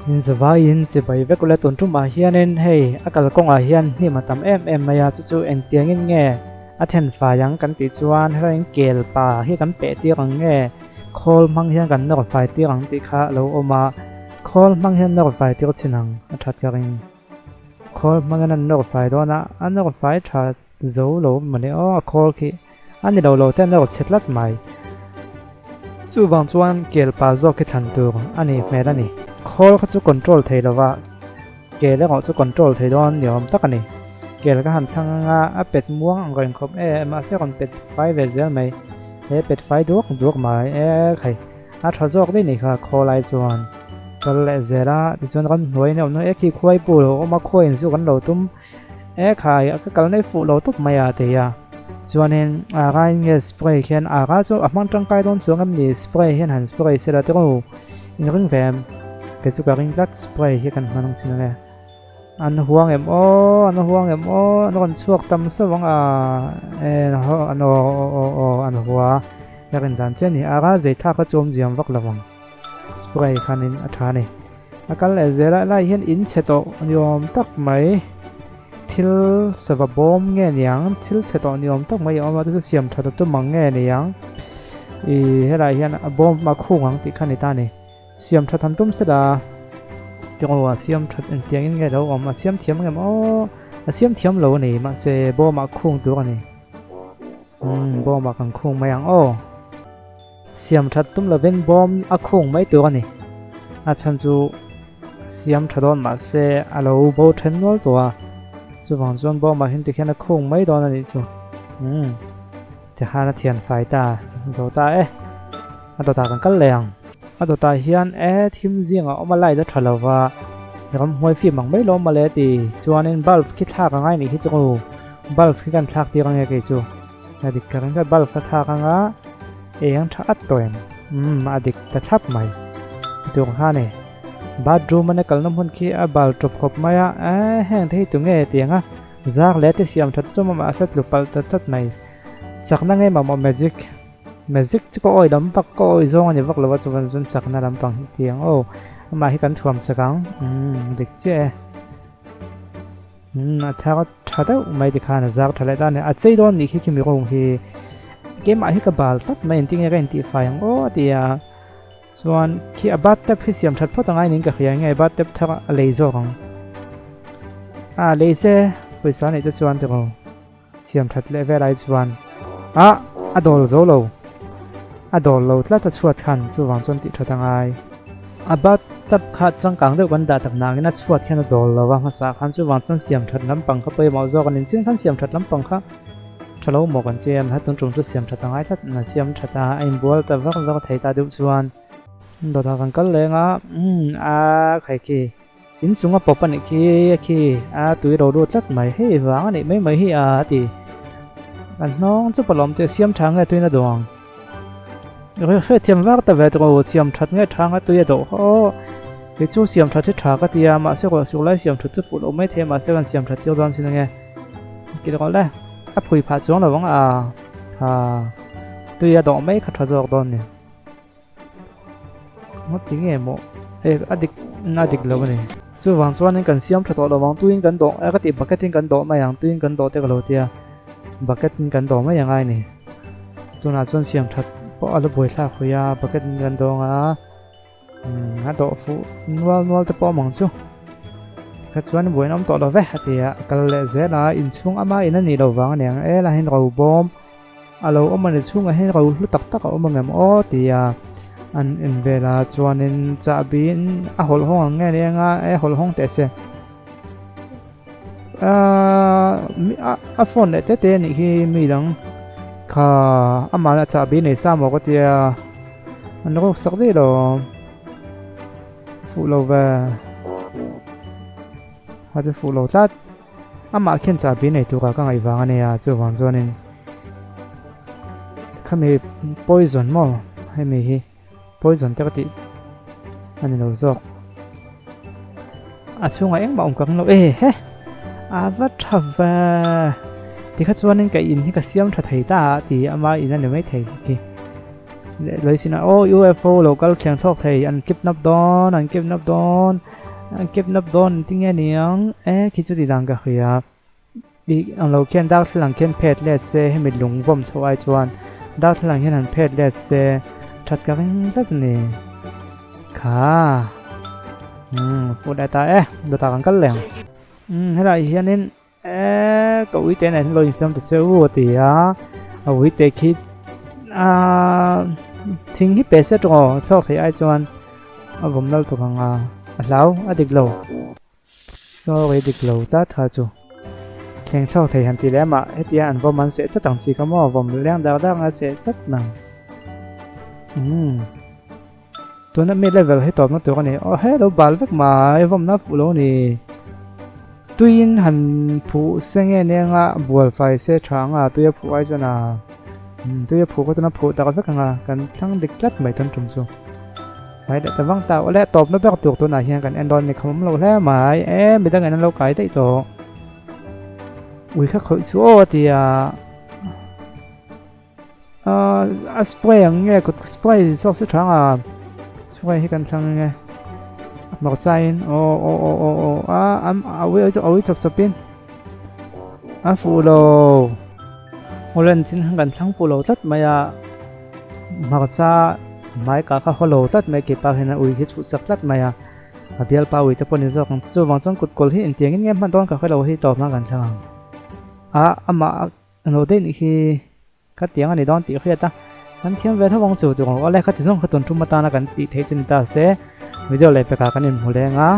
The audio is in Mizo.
In zavaiin chibai vek ula tun tumah hianin hei a kalkawngah hian hnim a tam em em mai a, chu chu engtiangin nge a then fai ang kan tih chuan helaiin kel pa hi kan peh tir ang nge khawl hmang hian kan nawr fai tir ang tih kha a lo awm a, khawl hmang hian nawr fai tir chin ang a that ka ring. Khawl hmangin an nawr fai dawn a, a nawr fai tha zo lo mawni aw a khawl khi a ni lo lo te an nawr chhe tlat mai. Chuvang chuan kel pa zawk khi thlan tur a nih hmel a ni. Khawl kha chu control thei lo va, kel erawh chu control thei dawn ni awm tak a ni. Kel ka han thlang anga a pet muang ang reng khawp e, mahse a rawn pet fai ve zel mai. He pet fai duak duak mai e khai. A tha zawk daih ni kha khawl ai chuan kal leh zel a tichuan ramhnuai in a awm e khi khuai pul a awm a khuai in zu kan lo tum e khai ka kal nei fuh lo tawp mai a ti a chuanin ara in nge spray khian ara chu a hmang tangkai dawn chuang em ni spray hian han spray sela te ru in ring ve em kei chu ka ring tlat spray hi kan hman ang chin ang e an huang em aw an huang em aw an rawn chhuak tam sauh ang a e an aw aw aw an hua. Ka rin dan che a ni, a ral zei thlak kha chu awm ziam vak lo ang. Spray khanin a tha a ni. A kal leh zel a, helai hian in chhe tawh ni awm tak mai thil sava bawm nge niang thil chhe tawh ni awm tak mai a awm a chu chu siam that a tum ang nge niang ih helai hian a bawm a khung ang tih kha a ni ta a ni. Siam that han tum sela tiraw a siam that engtiang in nge lo awm a siam thiam ang em aw a siam thiam lo a ni mahse bawm ah khung tur a ni. Umm bawm ah kan khung mai ang aw. Siam that tum lovin bawm a khung mai tur a ni. A chhan chu siam tha dawn mahse a lo bo then nual tawh a. Chuvang chuan bawm ah hian tikhian a khung mai dawn a nih chu. Umm tikhan a thian fai ta zo ta e. A dawtah kan kal leh ang. A dawtah hian e thim zingah awm a light a tha lova ramhnuai fim ang mai lo mawle a ti. Chuanin bulb khi thlak a ngai nih hi chu. Bulb khi kan thlak tir ange kei chu. A dik ka ring tlat bulb a thlak anga eng tha at tawh em. Umm a dik ta thlap mai. Tur kha ni. Bathroom ania kalna hmun khi a bal tawp khawp mai a e heng te hi tunge tiang a zar leh te siam that chu mahse tlu palh ta tlat mai. Chakna nge mamawh magic. Magic chu ka awi lam vak ka awi zawng a ni vak lo a chuan chuan chakna lampang hi tiang aw amah hi kan thuam chak ang umm dik chiah e umm a thar tha deuh mai tikhan a zar tha leh ta a ni a chei dawn nih khi khi mi room hi keimah hi ka bal tlat mai engtin nge ka intih fai ang aw a ti a chuan khi a bathtub hi siam that phawt angai niin ka hria enge bathtub thar a lei zawk ang a lei se pawisa neih te chuan tiraw. Siam that leh vel ai chuan ah a dawl zo lo a dawl lo tlat a chhuat khan chuvang chuan tih that a ngai. A bathtub kha changkang deuh kan dah tak nangin a chhuat khian a dawl lo a hmasa khan chuvang chuan siam that lampang kha pawimawh zawk a ni chin khan siam that lampang kha tha lo maw kan ti em hetun tum chu siam that a ngai tlat a siam that a a inbual ta vak vak thei ta deuh chuan dawtah kan kal leng a umm a khaikhi. In chung a pawp a nih khi a khi a tui ro lut tlat mai hei vang a nih mai mai hi a a ti. Kan hnawng chu palawm te siam tha nge tuiin a duh ang. Hre thiam vak ta ve tawh siam that nge tha nga tui a dawh haw. Kei chu siam that hi tha ka ti a mahse ruah suk lai siam that chu fuh loh mai thei a mahse kan siam that tir dawn sin ange. Kil rawh le a phui phah chuang lo ang a ha tui a dawh mai kha tha zawk dawn ni. Maw ti nge maw e a dik a dik lo a ni. Chuvang chuanin kan siam tha tawh lo ang tuin kan dawh a ka tih bucket in kan dawh mai ang tuin kan dawh te ka lo tia bucket in kan dawh mai angai ni. Tunah chuan siam that pawh a la buaithlak hui a bucket in kan dawng a umm a dawh fuh nual nual te pawh awm ang chu. Kha chuan buaina awm tawh lo ve a ti a a kal leh zel a inchhung ama in a nih loh vang a ni ang e la hian ro bawm. A lo awm a ni chhungah hian ro hlu tak tak a awm ang em aw ti a an en vel a chuanin chahbi in a hawlh hawng ang nge ni anga e hawlh hawng teh se aaa a phone leh te te a nih hi mi dang kha amah a chahbi nei sa maw ka tia an ruk sak daih lo fuh lo ve a chu fuh lo tlat. Amah khian chahbi nei tura ka ngaih vang a nia chuvang chuanin khami poison maw hemi hi poison te ka tih a ni lo zawk a chhungah engmah awm ka ring lo e he a va tha ve tikha chuanin ka in hi ka siam tha thei ta a ti ama in a ni mai thei khi. Lei sinah aw UFO lo kal thleng thlawk thei an kidnap dawn an kidnap dawn an kidnap dawn engtin nge niang e khi chu tih dan ka hria ih ang lo khian darthlalang khian phet let se hemi lung vawm chho ai chuan darthlalang hian han phet let se that ka ring tlat a ni kha umm fuh leh ta e dawtah kan kal leh ang umm helai hianin. Eee ka uite nen lo infiam ta che u a ti a, a uite khi aaa thing hi pe se tawng aw thlawk theih ai chuan a vawm nal tawk ang a, a hlau a dik lo sorry dik lo tlat kha chu thleng thlawk thei han ti leh amah hetia an vawm an seh chat ang chi kha maw vawm leng dak dak a seh chat nang umm. Tuna mi level hi tawpna tur a ni. Aw hello bal vek mai vawmna fuh lo ni. Tuiin han phuh se nge nenga bual fai se tha anga tui a phuh ai chuan a tui a phuh kha chuan a phuh tak vek anga kan thlang dik tlat mai tawn tum chu. Mai leh ta vang ta awle tawpna ber tur tunah hian kan en dawn ni kham awm lo hle mai e midang in an lo kai daih tawh. Ui kha khawih chu aw a ti a. A spray ang nge kut spray zawk se thang a spray hi kan thlang nge hmarcha in aw aw aw aw aw a am a ui a ui chawp chawp in a fuh lo awle chin kan thlang fuh lo tlat mai a hmarcha hmai kah kha haw lo tlat mai kepa hian a ui hi chhuh sak tlat mai a a bialpa ui te pawh ni zawk ang chu chuvang chuan kut kawl hi engtiang in nge hman dawn ka hre lo hi tawp hma kan thlang ang a amah Lo daih nih hi ka tiang a ni dawn tih hriat a, kan thiam ve tho ang chu chu awle kha ti zawng kha tun tum atana kan tih theih chu ni ta se video leh pekah kan inhmu leng a.